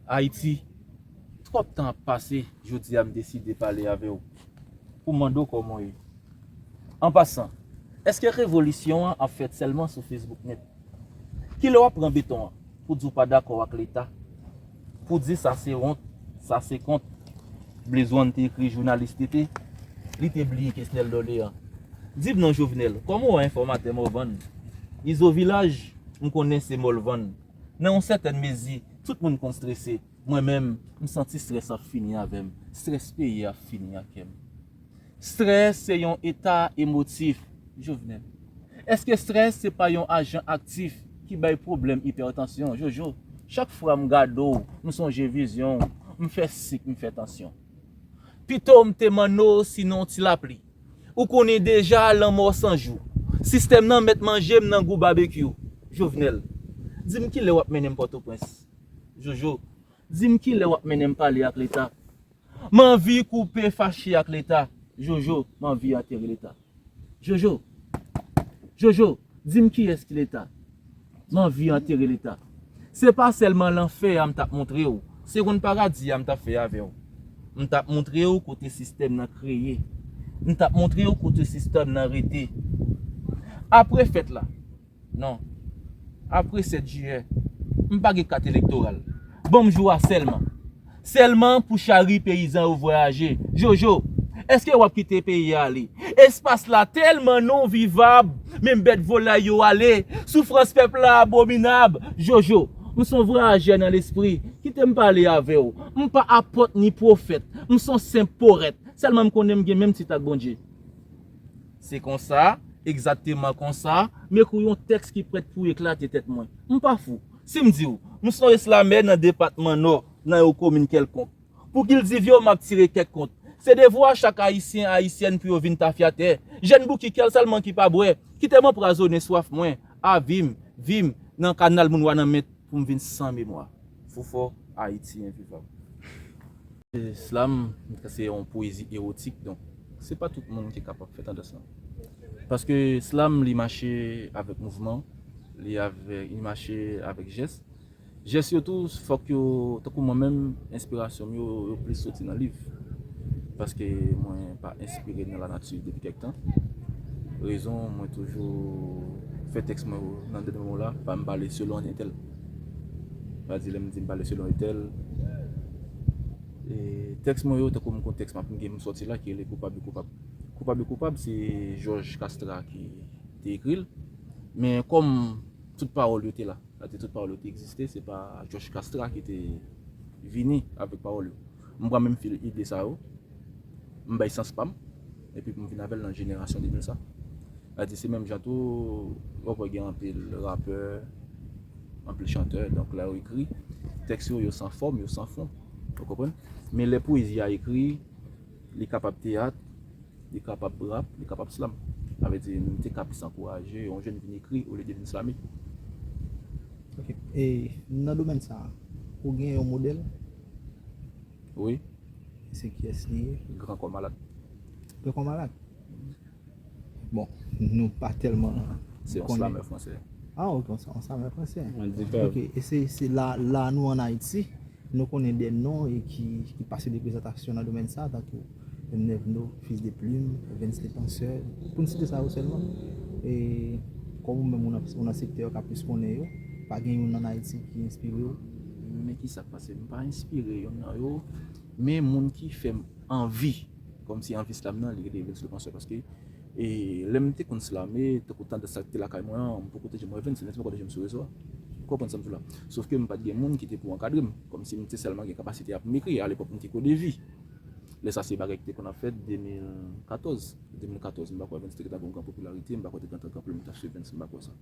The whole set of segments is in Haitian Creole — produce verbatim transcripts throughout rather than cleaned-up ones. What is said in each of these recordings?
Ayiti, twòp tan ap pase, jodi a m deside pale avè w pou mande w kòman w ye. An pasan, èske revolisyon an ap fèt sèlman sou Facebook nèt? Kilè w ap pran beton an pou di w pa dakò ak Leta? Pou di sa se wont, sa se kont. Blaze One te ekri, jounalis te te, li te bliye Kesnel Dorlean. Di m non Jovenel, kòman w wè enfòmatè Morvan? Izo Vilaj, m konnen se mò l vann. Nan yon sètèn mezi, tout moun konn strese. Mwen menm, m santi strès ap fini avè m. Strès peyi a ap fini ak kè m. Strès se yon eta emotif, Jovenel. Èske strès se pa yon ajan aktif ki bay pwoblèm ipètansyon, Jojo? Chak fwa m gade w, m sonje vizyon w, m fè sik, m fè tansyon. Pito m te manno sinon ti lapli. Ou konnen deja lanmò san jou. Sistèm nan mèt manje m nan gou babekyou. Jovenel, di m kilè w ap mennen m Pòtoprens? Jojo, di m kilè w ap mennen m pale ak Leta? M anvi koupe fache ak Leta. Jojo, m anvi antere Leta. Jojo, Jojo, di m kiyès ki Leta? M anvi antere Leta. Se pa sèlman lanfè a m t ap montre w, se konn paradi a m t ap fè avè w. M t ap montre w kote sistèm nan kreye. M t ap montre w kote sistèm nan rete. Apre fèt la, non, apre sèt jiyè, m pa gen kat elektoral. Ban m jou a sèlman. Sèlman pou chari peyizan yo vwayaje. Jojo, èske w ap kite peyi a ale? Espas la tèlman non vivab, menm bèt volay yo ale. Soufrans pèp la abominab. Jojo, m s on vwayajè nan lespri. Kite m pale avè w. M pa apòt ni pwofèt. M s on senp porèt. Sèlman m konnen m gen menm tit ak Bondye. Se konsa, egzakteman konsa, m ekri yon tèks ki prèt pou eklate tèt mwen. M pa fou. Si m di w, m s on eslamè nan depatman Nò, nan yon komin kèlkonk. Pou kildiv yo, m ap tire kèk kont. Se devwa chak Ayisyen, Ayisyèn pou yo vin tafyatè. Jèn bouki kèl sèlman ki pa bwè. Kite m anpwazonnen swaf mwen, a vi m, vi m, nan kanal moun wa nan men pou m vin san memwa. Fofò, Ayiti envivab. Slam se yon pwezi ewotik, donk se pa tout moun ki kapab fè tandans lan. Paske slam, li mache avèk mouvman, li avè, li mache avèk jès. Jès yo tou, fòk yo, tankou mwen menm, enspirasyon m yo, yo plis soti nan liv. Paske mwen pa enspire nan lanati depi kèk tan. Rezon, mwen toujou fè tèks mwen yo nan de mo la, pa m pale selon entèl. Sa di, lè m di m pale selon entèl, e tèks mwen yo, tankou m gon tèks m ap gen m sòti la, ki rele Koupab e Koupab. Koupab e Koupab, se Jòj Kastra ki te ekri l. Men kòm tout pawòl yo te la, sa di tout pawòl yo te egziste, se pa Jòj Kastra ki te vini avèk pawòl yo. M pran menm fil ide sa yo, m bay sans pa m, epi pou m vin avè l nan jenerasyon de mil sa. Sa di se menm jan tou, w ap wè gen anpil rapè, anpil chantè, donk lè yo ekri, tèks yo, yo san fòm, yo san fon. Ou konprann? Men lè pwezi a ekri, li kapab teyat, li kapab rap, li kapab slam. Sa vle di, m te ka plis ankouraje yon jèn vin ekri olye de vin slame. Ok. E nan domèn sa a, ou gen yon modèl? Wi. Se kiyès li ye? Gran Kò Malad. Gran Kò Malad? Bon, nou pa tèlman. Se yon slamè fransè. Ah, ok, yon slamè fransè. Mwen di pa. Ok, e se la, la nou an Ayiti, nou konnen de non e ki, ki pase de prezantasyon nan domèn sa, tankou Nèvno, Fils de Plume, Evens Le Penseur, pou n site sa yo sèlman. E kòm ou menm ou nan, ou nan sektè yo k ap plis konnen yo, pa gen youn an Ayiti ki enspire w? Men ki sa k pase? M pa enspire youn nan yo, men moun ki fè m anvi, kòmsi anvi slam nan, li rele Evens Le Penseur, paske e lè m te konn slame, tankou tandans sa ki te lakay mwen an, m poko te di mwen Evens, Evens poko te jwenn sou rezo a. Ou konprann sa m di w la? Sòf ke m pa t gen moun ki te pou ankadre m, kòmsi m te sèlman gen kapasite ap m ekri, alepòk m te kodevi. Lè sa se bagay ki te konn ap fèt de mil katòz, de mil katòz, m pa kwè Evens te gentan gon gran popilarite, m pa kwè te gentan gen anpil moun t ap swiv Evens, m pa kwè sa.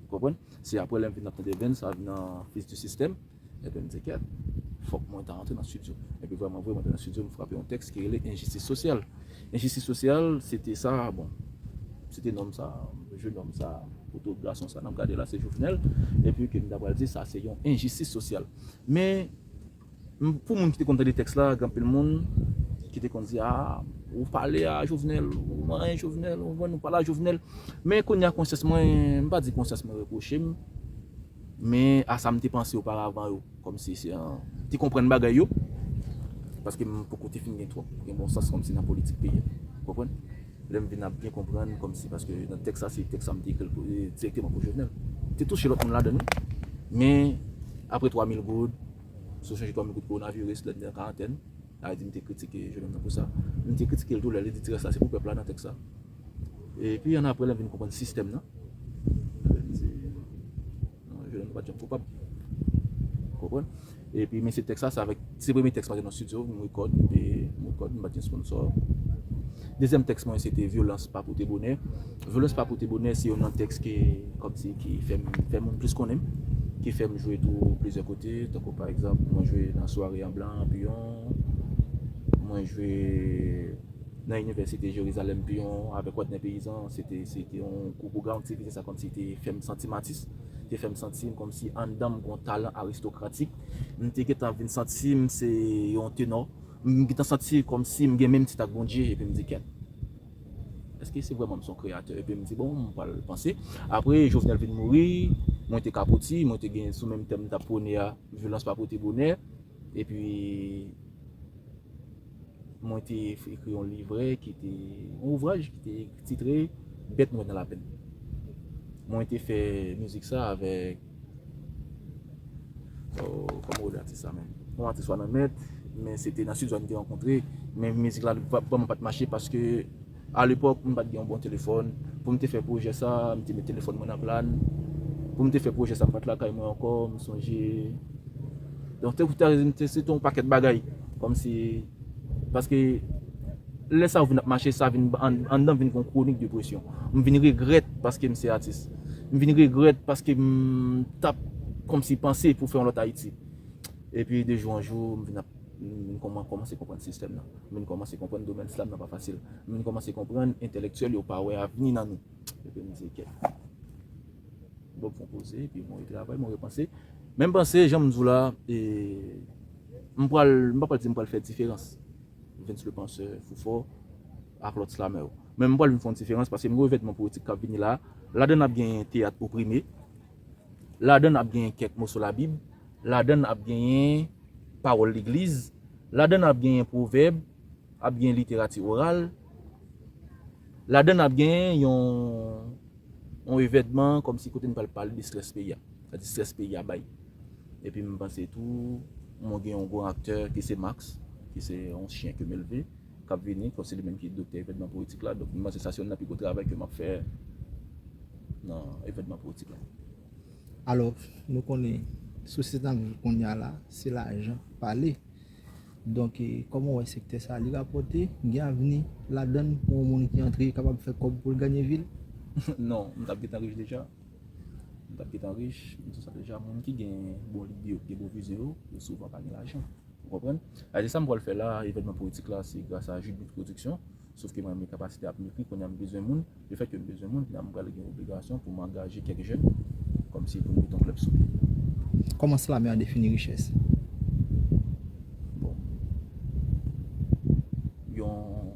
Ou konprann? Se apre lè m vin ap tande Evens, sa vin nan Fils du Système, ebyen m di kèt, fòk mwen ta antre nan estidyo. Epi vrèman vre, mwen antre nan estidyo, m frape yon tèks ki rele Enjistis sosyal. Enjistis sosyal, se te sa, bon, se te nonm sa, jennonm sa, poto gason sa, n ap gade la, se Jovenel, epi ke m ta pral di sa se yon enjistis sosyal. Men, m- pou moun ki te konn tande tèks la, gen anpil moun ki te konn di, ah, ou pale a Jovenel, ou manyen Jovenel, ou konprann, ou pale a Jovenel. Men kounye a konsyans mwen, m pa di konsyans mwen repwoche m, Men a sa m te panse oparavan yo, kòmsi se an, te konprann bagay yo, paske m poko te fin gen twòp, gen bon sans kòmsi nan politik peyi a. Konprann? Lè m vin ap byen konprann, kòmsi, paske nan tèks sa, se tèks sa m te ekri l pou, e, dirèkteman pou Jovenel. Te touche lòt moun ladan l, wi. Men, apre twa mil goud, si w sonje twa mil goud kowonaviris, lè m te nan karantèn, sa vle di m te kritike Jovenel nan pou sa. M te kritike l tou lè li di ti rès la, se pou pèp la nan tèks sa. Epi, annapre, lè m vin konprann sistèm nan, lè m di, non, Jovenel pa t janm koupab. Konprann? Epi, men se tèks sa, se avèk, se premye tèks mwen te nan estidyo, m rekòd, e m rekòd, m pa t gen sponsò. Dezyèm tèks mwen, se te Vyolans pa pote bonè. Vyolans pa pote bonè, se youn nan tèks ki, kòmsi, ki fè m, fè moun plis konnen m, ki fè m jwe tou plizyè kote, tankou, pa egzanp, mwen jwe nan sware an blan, an Piyon, mwen jwe nan Inivèsite Jerizalèm Piyon avèk Wadner Peyizan, se te, se te yon gwo pwogram ki te vin sa kòmsi te fè m santi m atis, te fè m santi m kòmsi anndan m gon talan aristokratik. M te gentan vin santi m se yon tenò. M gentan santi kòmsi m gen menm tit ak Bondye, epi m di, kèt, èske se vrèman m se yon kreyatè? Epi m di, bon, m pral panse. Apre, Jovenel vin mouri, mwen te kapoti, mwen te gen sou menm tèm m t ap pwone a, vyolans pa pote bonè. Epi, mwen te f-, ekri yon livrè ki te, yon ouvraj ki te titre Bèt mwen nan lapenn. Mwen te fè mizik sa avèk, oh, kòman w rele atis sa menm? Yon atis Wanament, men se te nan estidyo a nou te rankontre, men mizik la va-, vrèman pa t mache paske a lepòk, m pa t gen yon bon telefòn. Pou m te fè pwojè sa, m te met telefòn mwen nan plan. Pou m te fè pwojè sa, m pa t lakay mwen ankò, m sonje. Donk, te, te, te, se te yon pakèt bagay. Kòmsi, paske lè sa yo vin ap mache, sa vin, an-, anndan m vin gen yon kwonik depresyon. M vin regrèt paske m se atis. M vin regrèt paske m t ap kòmsi panse pou fè yon lòt Ayiti. Epi, de jou an jou, m vin ap, m vin kòman-, kòmanse konprann sistèm nan. M vin kòmanse konprann domèn slam nan pa fasil. M vin kòmanse konprann entèlektyèl yo pa wè avni nan nou. Epi m di, kèt. Bon, m fè yon poze, epi mwen retravay, mwen repanse. Men m panse, jan m di w la, e, m pral, m pa pral di m pral fè diferans. Vince le Penseur, Foufò, ak lòt slamè yo. Men m pral vin fè yon diferans, paske m gen evènman powetik k ap vini la. Ladan n ap gen teyat oprime. Ladan n ap gen kèk moso Labib. Ladan n ap genyen pawòl legliz. Ladan n ap genyen pwovèb. Ap gen literati oral. Ladan n ap gen yon, yon evènman kòmsi kote n pral pale de strès peyi a. Sa di strès peyi a bay. Epi m panse tou, mwen gen yon gwo aktè ki se Max, ki se yon chyen ke m elve, k ap vini, kòmsi li menm ki doktè evènman powetik la. Donk, m panse sa se youn nan pi gwo travay ke m ap fè nan evènman powetik la. Alò, nou konnen sosyete n ap viv kounye a la, se lajan k pale. Donk, e, kòman w wè sektè sa a? Li rapòte, gen avni ladan l pou yon moun ki antre kapab fè kòb pou l ganye vi l? Non, m t ap gentan rich deja. M t ap gentan rich, m di sa deja, moun ki gen bon lide yo, ki gen bon vizyon yo, yo souvan pa gen lajan. Ou konprann? Sa vle di sa m pral fè la, evènman powetik la, se gras a Jude Beat Production. Sof ke mwen, men kapasite ap m ekri, kounye a m bezwen moun. Lefètke m bezwen moun, kounye a m pral gen obligasyon pou m angaje kèk jèn, kòmsi pou n mete yon klèb sou pye. Kòman slamè a defini richès? Bon. Yon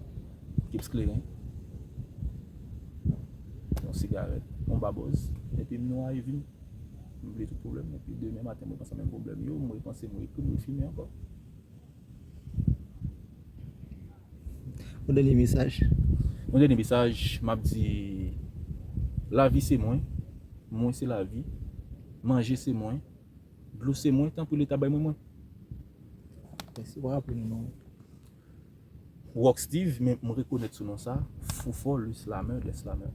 keps kleren, yon sigarèt, yon babòz, epi m nwa e vin. M bliye tout pwoblèm, epi demen maten, m repanse menm pwoblèm yo, m repanse, m rekri, m refime ankò. Yon dènye mesaj. Yon dènye mesaj, m ap di, lavi se mwen, mwen se lavi, manje se mwen, dlo se mwen, tanpri Leta bay mwen mwen. Mèsi, w raple nou non. Rock Steve, men m rekonèt sou non sa, Foufò, le slameur des slameurs.